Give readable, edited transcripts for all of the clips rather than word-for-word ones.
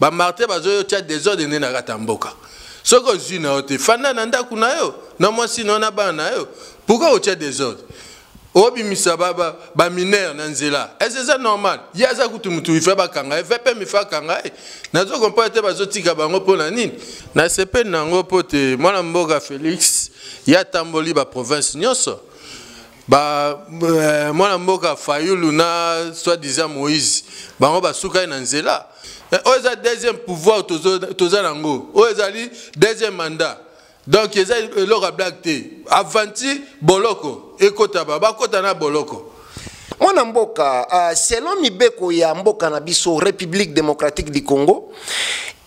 Ba Martin bazoyo tia desordre nde na kati ya mboka. Soki ozwi na yo te, fanda na ndako na yo, na mwasi na yo, na bana na yo. Pourquoi otia desordre? Obimisa ba, ba, ba mineur na nzela. Est-ce eza normal? Ye aza kutu mutu ife bakanga ye, VPM ife akanga ye. Nazo comprendre te bazotika bango mpo na nini? Nasepeli na yango mpo te mwana mboka Felix ye atamboli ba province nyonso. Ba mwana mboka Fayulu na soi-disant Moïse bango basukaki na nzela. Oyo eza deuxième pouvoir toza nango. Oyo ezali deuxième mandat. Donc eza eloko ya blague te. Aventure boloko ekota ba bakota na boloko. Mwana mboka, selon mibeko ya mboka na biso République démocratique du Congo,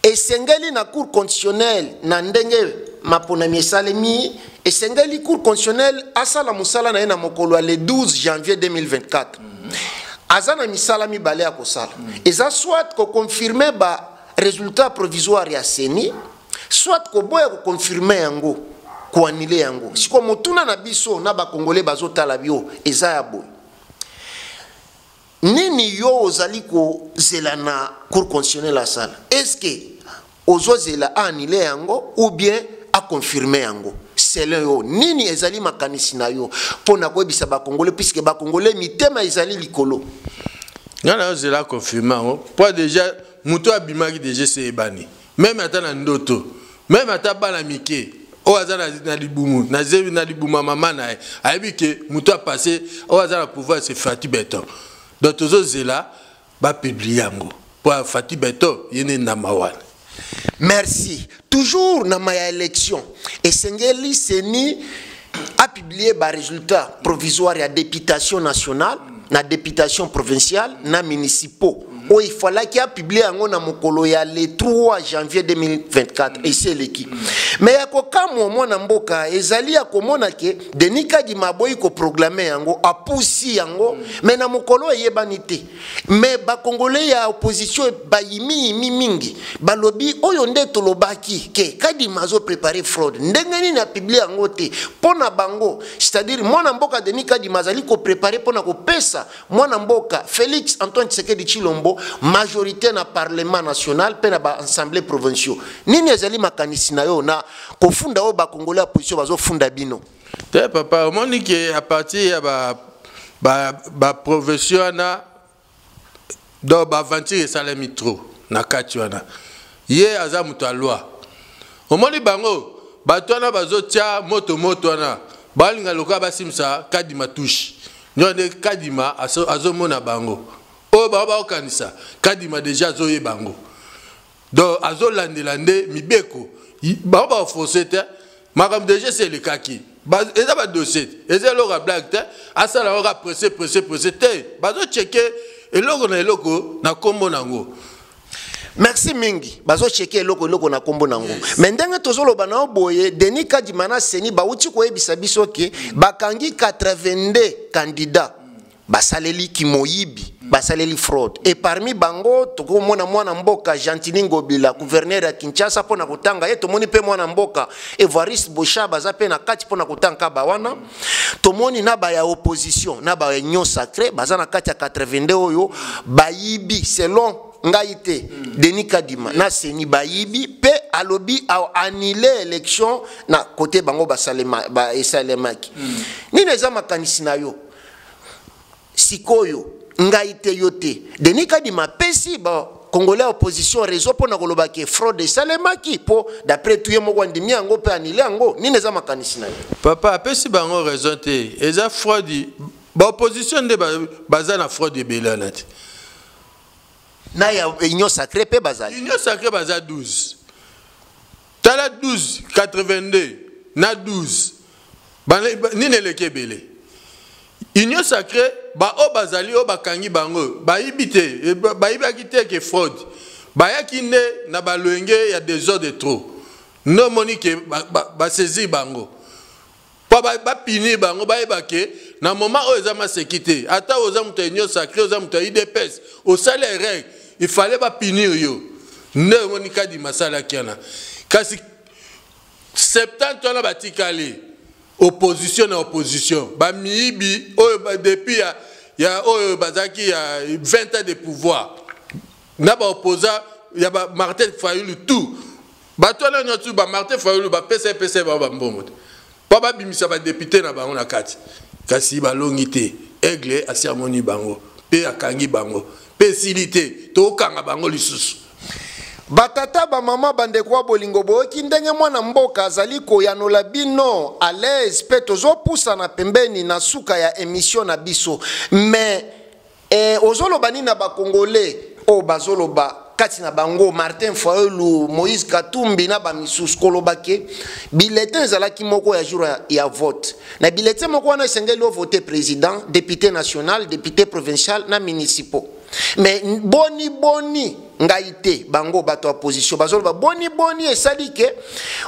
esengeli na Cour constitutionnelle na ndenge maponami esalemi, esengeli Cour constitutionnelle asala mosala na ye na mokolo ya le 12 janvier 2024. Aza na misala mibale ya kosala. Eza soit ko confirmer ba résultat provisoire ya CENI, soit koboya ko confirmer yango, ko annuler yango. Siko motuna na biso na ba Congolais bazotala bio eza ya boye. Nini yo ozali kozela na Cour constitutionnelle asala? Est-ce que ozozela a annuler yango ou bien a confirmer yango? Selon yo, nini ezali makanisi na yo mpo na koyebisa ba Congolais, puisque ba Congolais mitema ezali likolo? Nga na ozela confirmer yango po déjà moto abimaki déjà se ebani. Même ata na ndoto, même ata bana mike oyo aza na libumu, na zebi na libumu ya mama na ye, ayebi ke moto a passé oyo aza na pouvoir c'est Fatih Beton. Donc tozozela ba publier yango po Fatih Beton ye nde ndamba wana. Merci. Toujours na maya élection, esengeli CENI a publié ba résultats provisoires ya députation nationale, na députation provinciale, na municipaux. Oyo il fallait qu'il a publié yango na mokolo ya le 3 janvier 2024 et c'est l'équipe. Mais ya kokamwa mwana mboka ezali ya komona ke Denis Kadima aboyi ko proclamer yango, apusi yango, mais na mokolo eyebani te. Mais ba Congolais ya opposition ba yimi yimi mingi, balobi oyo nde tolobaki ke Kadima azo préparer fraude. Ndenge nini a publier yango te pona bango, c'est-à-dire mwana mboka Denis Kadima azali ko préparer pona ko pesa mwana mboka Félix Antoine Tshisekedi Tshilombo majorité na Parlement national pe na ba assemblée provinciaux. Nini ezali makanisi na yo na kofunda oyo ba Congolais ya opposition bazofunda bino? Te papa, omoni ke à partir ya ba provinciaux wana, donc ba aventure esalemi trop na kati wana. Ye aza moto ya loi. Omoni bango bato wana bazotia moto moto wana, balinga lokola basimisa Kadima touche. Ndio nde Kadima azomona bango. Oyo bango baokanisa Kadima déjà azoyeba bango. Donc azolandela nde mibeko. Bango baoforce te. Makambo déjà se elekaki. Eza ba dossier te. Eza eloko ya blague te. Asala yango kaka pressé, pressé, pressé te. Bazocheke eloko na eloko na kombo nango. Merci mingi. Bazo checker eloko eloko na kombo nango. Mais ndenge tozoloba na boye, Denis Kadima na CENI bauti koyebisa biso ke bakangi 82 candidats. Basaleli kimoyibi, basaleli fraude. Et parmi bango tokomona mwana mboka Gentiny Ngobila, gouverneur ya Kinshasa pona kotanga ye, tomoni pe mwana mboka Evariste Boshab aza pe na kati pona kotanga ba wana. Tomoni na ba ya opposition, na ba ya union sacrée, baza na kati ya 82 oyo bayibi selon ngai te Denis Kadima na CENI bayibi pe alobi a annuler élection na côté bango basalema ba esalemaki. Nini eza makanisi na yo? Sikoyo ngai te yo te Denis Kadima pesi ba Congolais opposition réseau pona koloba ke fraude esalemaki po d'après tout ye moko andimi yango pe annulé yango. Nini eza makanisi na yo? Papa apesi bango raison te, eza fraude ba opposition nde baza na fraude ebele wana te. Na ya union sacrée pe bazali. Union sacrée baza 12. Tala 12 82 na 12. Bana, ba, nini eleki ebele? Union sacrée ba o bazali o bakangi bango, bayibi te, e, ba, bayibaki te ke fraude. Bayaki nde na balwenge ya désordre trop. Nde omoni ke ba saisir bango. Po ba punir bango, bayeba ke na moment oyo eza maseki te. Ata oza moto ya Union sacrée, oza moto ya UDPS, osali erreur, il fallait ba punir yo. Nde omoni Kadima asalaki wana. Kasi 70 wana batikali opposition na opposition, ba miyibi oyo ba, depuis ya oyo bazalaki ya 20 ans de pouvoir na ba opposants. ya ba Martin Fayulu tout. Bato wana nyonso ba Martin Fayulu bapesa epesa bango bambongo te mpo babimisa badéputés na bango na kati, kasi balongi te. Aigle asi amoni bango mpe akangi bango mpe esili te, tokanga bango lisusu. Batata, bamama, bandeko ya bolingo, boyoki ndenge mwana mboka azali koyanola bino à l'aise, mpe tozopusana pembeni na suka ya émission na biso. Mais ozoloba nini na Bakongolais oyo bazoloba kati na bango Martin Fayulu, Moïse Katumbi na bamisusu, koloba ke bulletin ezalaki moko ya jour ya vote, na bulletin moko wana esengeli ovote président, député national, député provincial na municipaux? Mais boni boni, ngai te, bango bato ya opposition bazoloba boni boni esali ke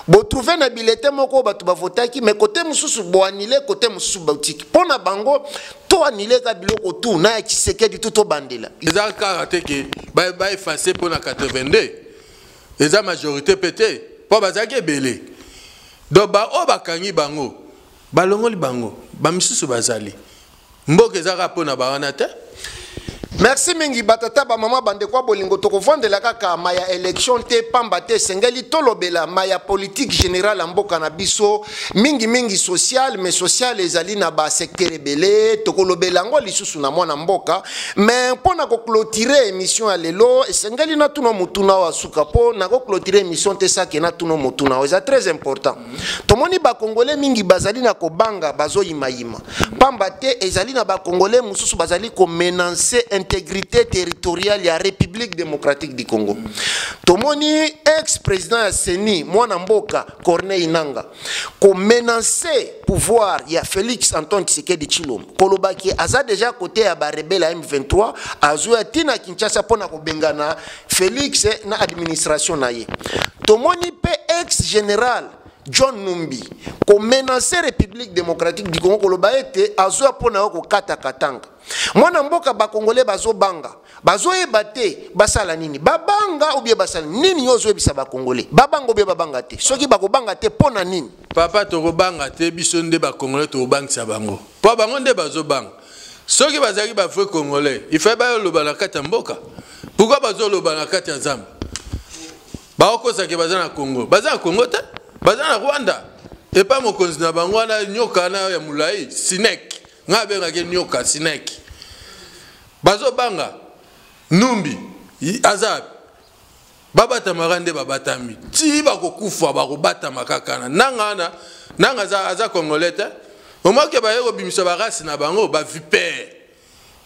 botrouve na bulletin moko oyo bato bavotaki, mais kote mosusu boanile, kote mosusu botiki? Mpo na bango toanile ka biloko tu na ya Tshisekedi tu tobandela. Eza kaka te ke baefface mpo na 82, eza majorité mpe te, mpo bazalaki ebele. Donc baoyo bakangi bango, balongoli bango, bamisusu bazali. Mboka eza kaka mpo na bawana te. Merci mingi, batata, bamama, bandeko ya bolingo. Tokovandela kaka ma ya élection te, pamba te esengeli tolobela ma ya politique générale ya mboka na biso, mingimingi social. Mais social ezali na basecteur ebele, tokolobela yango lisusu na mwana mboka. Mais mpo na koclôturer émission ya lelo, esengeli natuna motuna oyo asuka, mpo na koclôturer émission te sake natuna motuna oyo eza très important. Tomoni Bakongole mingi bazali na kobanga, bazoyimayima, pamba te ezali na Bakongole mosusu bazali komenacer intégrité territoriale ya République démocratique du Congo. Tomoni ex président ya CENI, mwana mboka Corneille Nanga, komenacer pouvoir ya Félix Antoine Tshisekedi Tshilombo, kolobaki aza déjà côté ya barebelles ya M23, azwa ntina Kinshasa mpona kobengana Félix na administration na ye. Tomoni mpe ex général John Numbi komenacer République démocratique du Congo, koloba ete azwa mpo na yo kokata Katanga. Mwana mboka, Bakongole bazobanga, bazoyeba te basala nini, babanga ou bien basala nini? Yo ozoyebisa Bakongole babanga ou bien babanga te? Soki bakobanga te, mpo na nini? Papa, tokobanga te. Biso nde Bakongole tokobangisa bango, mpo bango nde bazobanga. Soki bazalaki bavrai Congolais, ifai bayoloba na kati ya mboka. Pourquoi bazoloba na kati ya zamba? Baokosaki baza na Congo, baza na Congo te, baza na Rwanda epa mokonzi na bango wana, nyoka wana ya molai, sinek. Ngai abengaki nyoka sinek. Bazobanga Numbi aza, babatamaka nde babatami ti bakokufa, bakobatama kaka na nanga wana. Nanga aza Congolais te. Omoke baye kobimisa barasi na bango, bavipères,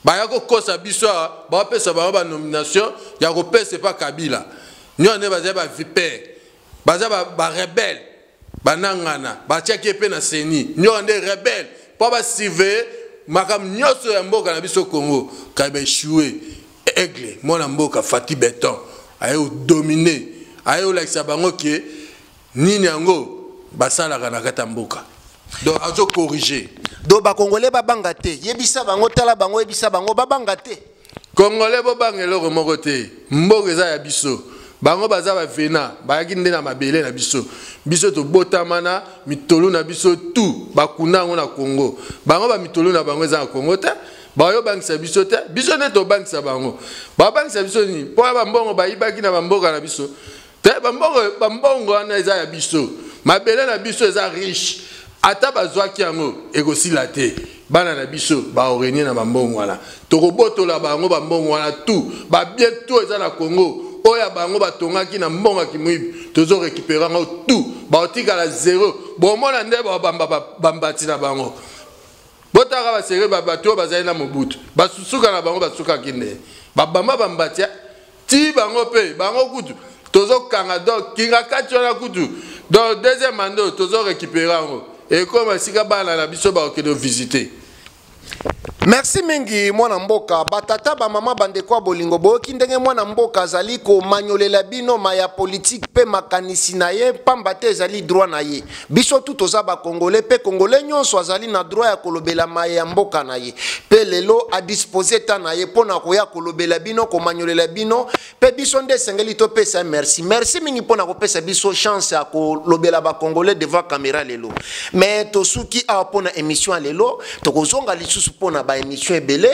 baya kokosa biso awa, bapesa bango banomination ya kopesa epa Kabila. Nyonso nde bazali bavipères, baza barebelles. Banangana batiaki ye mpe na CENI, nyonso nde rebelle, mpo basurveille makambo nyonso ya mboka na biso Congo. Kai baéchoué. Aigle, mwana mboka Fatshi Béton, aye odomine, aye olakisa bango ke nini yango basalaka na kati ya mboka. Donc azocorriger. Donc Bakongole babanga te? Yebisa bango, tala bango, yebisa bango babanga te. Congolais, bobanga eloko moko te. Mboka eza ya biso. Bango baza bavena, bayaki nde na mabele na biso. Biso tobotama na mitolu na biso tu, bakunda yango na Congo. Bango bamitolu na bango eza na Congo te. Bayobangisa biso te, biso nde tobangisa bango. Babangisa biso nini? Mpo ya bambongo bayibaki na bamboka na biso te. Bambongo wana eza ya biso, mabele na biso eza riche. Ata bazwaki yango, ekosila te. Bana na biso baorenie na bambongo wana. Tokobotola bango bambongo wana tu, babiens tout eza na Congo oyo ya bango batongaki na mbongo ya kimoyibi. Tozorécupérer yango tout, baotikala zéro. Bomona nde babamba bambati na bango. Botaka basere, bato oyo bazali na Mobutu, basusuka na bango, basukaki nde babamba bambati ti bango mpe bango kutu tozokanga. Donc kinga kati wana kutu, donc deuxième mandat oyo tozorécupérer yango, ekoma esika bana na biso bakokende visite. Merci mingi, mwana mboka. Batata, bamama, bandeko ya bolingo, boyoki ndenge mwana mboka azali komanyolela bino ma ya politike mpe makanisi na ye, pamba te ezali droit na ye. Biso tu toza Bakongole, mpe Kongole nyonso azali na droit ya kolobela maye ya mboka na ye. Mpe lelo adispose ta na ye mpo na koya kolobela bino, komanyolela bino, mpe biso nde esengeli topesa merci. Merci mingi mpo na kopesa biso chance ya kolobela Bakongole devant caméra lelo. Mais tosuki awa mpo na émission ya lelo. Tokozonga lisusu mpo na ba baémission ebele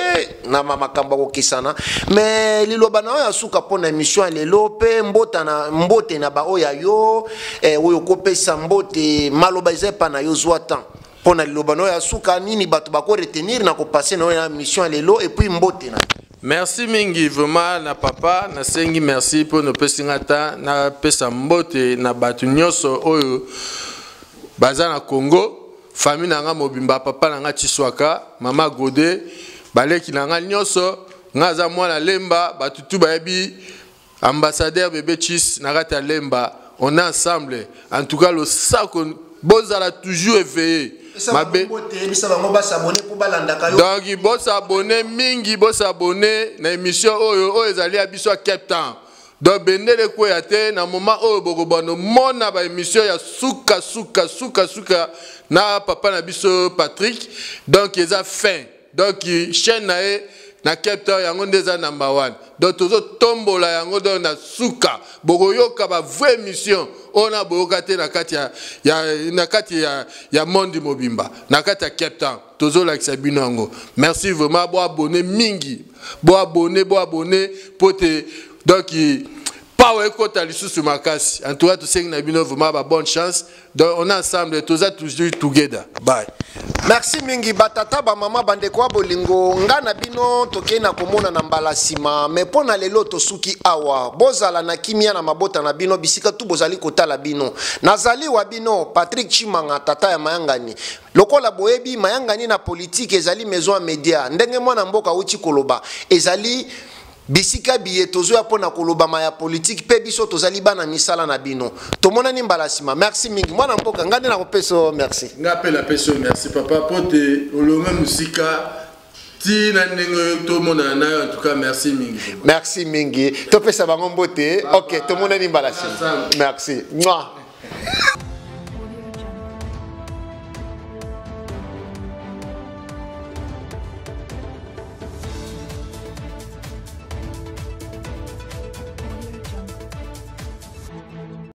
na makambo ya kokesana, mais liloba na oyo ya suka mpo na émission ya lelo mpe mbote na baoyo ya yo, oyo okopesa mbote, maloba eza epa na yo. Zwa temps mpo na liloba na oyo ya suka, nini bato bakoretenir na kopase na oyo ya émission ya lelo, et puis mbote na Merci mingi vraiment na papa. Nasengi merci mpo nopesi nga ta napesa mbote na bato nyonso oyo baza na Congo, famille na nga mobimba, papa na nga Chiswaka, mama Gode, baleki na nga nyonso. Nga aza mwana Lemba, bato tu bayebi ambassadeur Bebe Chis na kati ya Lemba. On est ensemble. En tout cas, losako, bozala toujours éveillé. Mabe donc bosabone mingi, bosabone na émission oyo, oyo ezali ya biso ya Cape Town. Donc bendele ekweya te. Na moment oyo bokobanda omona baémission ya suka suka suka suka na papa na biso Patrick. Donc eza fin. Donc chaîne na ye na Cape Town, yango nde eza number one. Donc tozotombola yango. Donc na suka bokoyoka bavrai émission oyo na boyoka te na kati ya monde mobimba. Na kati ya Cape Town tozolakisa bino yango. Merci vraiment. Boabone mingi, boabone, boabone po te donc power ekota lisusu makasi. En tout cas, tosengi na bino vraiment ba bonne chance. Donc on est ensemble, toza toujours together. Bye. Merci mingi, batata, bamama, bandeko ya bolingo. Nga na bino tokei na komona na mbala nsima, me mpo na lelo tosuki awa. Bozala na kimia na mabota na bino bisika tu bozali kotala bino. Nazali wa bino Patrick Chimanga, tata ya mayangani. Lokola boyebi, mayangani na politike ezali maison ya media. Ndenge mwana mboka auti koloba, ezali bisika biye tozoya mpo na kolobama ya politike, mpe biso tozali bana misala na bino. Tomonani mbala nsima. Merci mingi, mwana mboka. Ngai nde nakopesa yo merci. Nga mpe napesi yo merci, papa, mpo te olonge mosika ntina ndenge tomonana na yo. En tout cas, merci mingi. Merci mingi. Topesa bango mbote. Ok, tomonani mbala nsima. Merci. Mwah.